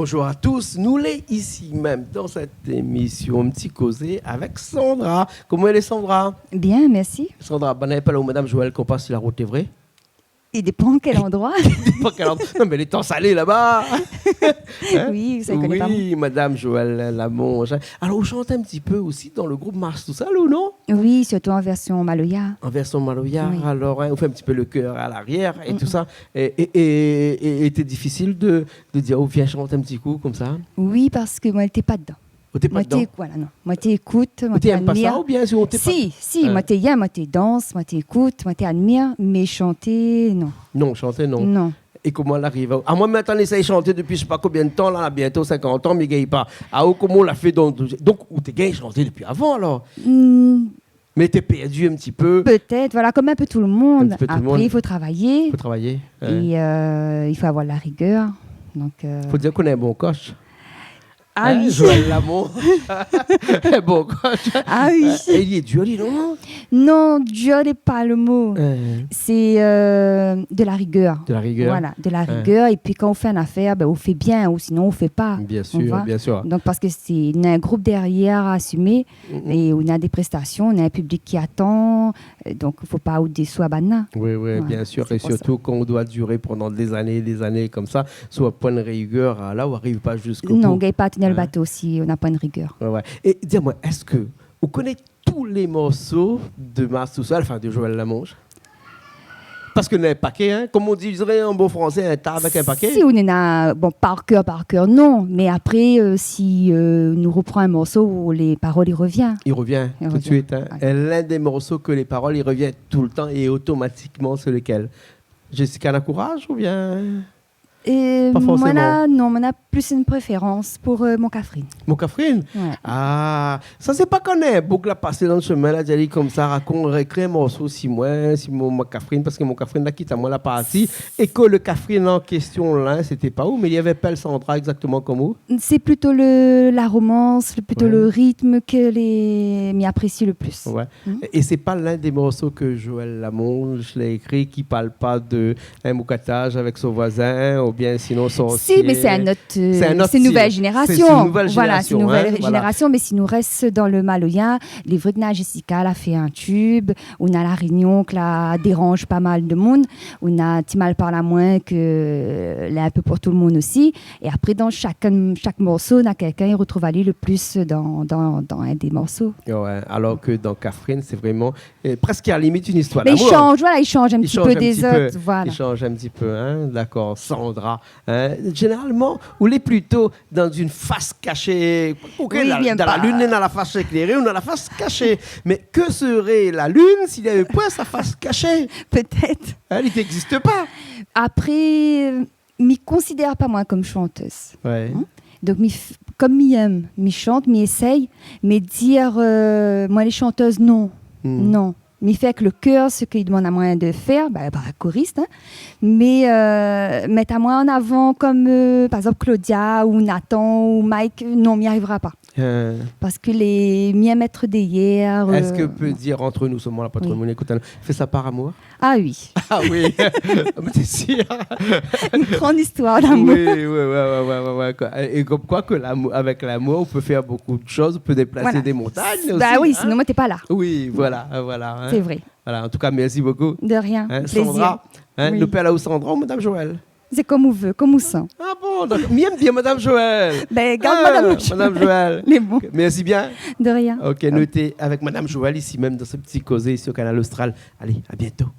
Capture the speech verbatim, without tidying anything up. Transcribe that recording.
Bonjour à tous, nou lé isi mèm dan sèt émisyon Ti Kozé avèk Sandra. Koman i lé, Sandra ? Bien, mèrsi. Sandra, bann i apèl aou Madame Joël, kan ou pas si la rout, lé vré ? I dépan kèl androi. I dépan kèl androi. Non, mé lé tan salé laba. Hein ? Oui, sa i koné pa. Oui, Madame Joël Lamonge. Alor, ou shant in ti pé osi dan le group Mars Tousèl, ou non ? Oui, sirtou an vèrsion maloya. An vèrsion maloya, oui. Alor, hein, ou fé in ti pé le kèr a larièr é tout sa. É, é, é, é, é té difisil de, de dir, « Oh, vien shant in ti kou » konmsa ? Oui, parske moin té pa dedan. Ou té pa dedan ? Moin té, voilà, non. Moin té ékout, moin té admir. Ou té èm pa sa, oubien si ou té pa... Si, si, moin té yèm, moin té dans, moin té ékout, moin té admir, mé shanté, non. Non, shanté, non. Non. É koman la ariv ? Amoin, mi antann éséy shanté dopi mi sé pa konbien d'tan la, bientôt cinquante ans, mi gingn pa. Aou, koman ou la fé donk ? Donk, ou té gingn shanté dopi avan, alor ? Hmm. Mé té pèrdi in ti pé. Pétèt, voilà, konm in pé tout le monde. In ti pé tout le monde. Apré, i fo travay. Fo travay, ouais. É, euh, i fo avoir la rigèr. Donk, euh... Fo dir ou lé in bon coach. Ah oui. Hein, Joël Lamonge. Bon, quoi. Ah oui. Euh, li lé dir, li, non ? Non, dir lé pa le mo. Euh. Sé, euh, de la rigèr. De la rigèr. Voilà, de la rigèr. Ouais. É pi kan ou fé in afèr, bin, ou fé bien, ou sinon ou fé pa. Bien sûr, bien sûr. Ou voi ? Donk, parske sé, néna in group dèrièr a asimé, é néna dé prestasion, néna in piblik ki atann, euh, donk fo pa ou désoi banna. Oui, oui, bien sûr. Voilà, sé pou sa. É sirtou kan ou doi diré pandan dé zané, dé zané konmsa, si ou na poin rigèr, ah, la, ou ariv pa ziska o bout. Non, ou gingn pa tenir le bato si ou na poin rigèr. Ouais, ouais. É di amoin, èske ou koné tout lé morso de Mars Tousèl, anfin, de Joël Lamonge ? Parske néna in pakèt, hein, konm i di an bon fransé, in ta avèk in pakèt. Si ou néna, bon, par kèr, par kèr, non. Mé apré, euh, si, euh, nou ropran in morso, lé parol i revien. I revien tout de suit, hein. Ouais. É l'un dé morso ke lé parol i revien toultan é otomatikman, sé lekèl ? Jessica Nacourage oubien ? Euh, pa forséman. Moin la, non, moin la plis in préférans pou, euh, Mon Kafrine. Mon Kafrine ? Ouais. Ah, sa sé pa kan in boug la pasé dan le shemin la, la di ali konmsa, rakont, rékri in morso si moin, si mon, Mon Kafrine, parske Mon Kafrine la kit amoin, la parti, é ke le Kafrine an késtion la, sété pa ou, mé li apèl Sandra égzaktoman konm ou. Sé plito le, la romans, le, plito le ritm ke lé, mi aprési le plis. Ouais. Mm. É, é sé pa l'un dé morso ke Joël Lamonge la ékri ki parl pa de in moukataz avèk son voizin, oubien sinon sorsié. Si, mé sé in ot, euh, sé in ot stil. Sé in nouvèl zénérasion. Sé, sé in nouvèl zénérasion, hein, voilà. Voilà, sé in nouvèl zénérasion, mé si nou rès dan le maloya, lé vré ke na Jessica la fé in tub, ou na La Rényon ke la déranz pa mal de moun, ou na Ti mal parl amoin ke, euh, lé in pé pou tout le moun osi. É apré, dan shak, shak morso, na kèlkin i rotrouv ali le plis dan, dan, dan in dé morso. Ouais, alor ke dan Kafrine, sé vréman, euh, prèsk a la limit in zistoir d'amour. Mé i shanz, voilà, i shanz in ti pé dé zot, voilà. I shanz in ti pé, hein, dakor. Sandra, hein, zénéralman, ou lé plito dan in fas kashé. Oui, dan la, dan la lune, néna la fas ékléré, ou néna la fas kashé. Mé ke sré la lune si li navé poin sa fas kashé ? Pétèt. Hein, li égzis pa. Apré, euh, mi konsidèr pa moin konm shantèz. Ouais. Hein ? Donk, mi f-, konm mi èm, mi shant, mi éséy, mé dir, euh, moin lé shantèz, non. Hmm. Non. Mi fé avèk le kèr sak i demann amoin de fèr, ba, ba, korist, hein. Mé, euh, mèt amoin an avan konm, euh, par égzanp, Claudia ou Nathan ou Mike, euh, non, mi arivra pa. Euh. Parske lé, mi èm èt dèrièr, euh... Èske ou pé dir ant nou solman, la, pa tro de moun i ékout, hein, fé sa par amour ? Ah oui. Ah oui. Mé sé sir. Une grande histoire d'amour. Oui, oui, ouais, ouais, koi. É, é konm koi ke l'amour, avèk l'amour, ou pé fèr bonpé de shoz, ou pé déplas dé montagn osi, hein. Voilà. Ba oui, sinon moin té pa la. Oui, voilà, euh, voilà, hein. Sé vré. Voilà, an tou ka, mèrsi bonpé. De rien, plézir. Hein, Sandra, hein, oui. Nou apèl aou Sandra ou Madame Joël ? Sé konm ou vé, konm ou san. Ah bon, dakor. Mi èm bien Madame Joël. Bin, gard Madame Joël. Ah, Madame Joël. Lé bon. Mèrsi bien. De rien. Ok, nou lété avèk Madame Joël isi mèm dan se Ti Kozé isi o Kanal Austral. Alé, à bientôt.